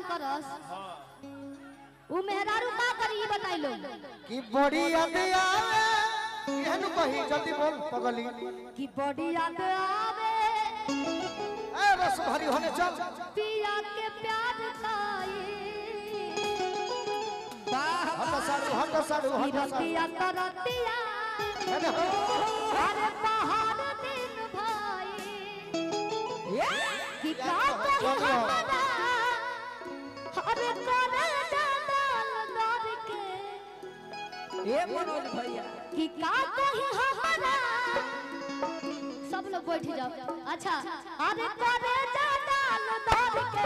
काम करस उ मेहरारू का करी ई बताई लो कि बड़ी याद आवे एहन कही जल्दी बोल पगली कि बड़ी याद आवे ए रस भरी होने चल पिया के प्यार ताई हट साड़ू हट साड़ू हट साड़ू रतिया तरतिया अरे पहाड़ दिन भाई कि का कही हमरा अरे करे दाल दर के ए मनोज भैया कि का कही हमरा सब लोग बैठ जाओ। अच्छा अरे करे दाल दर के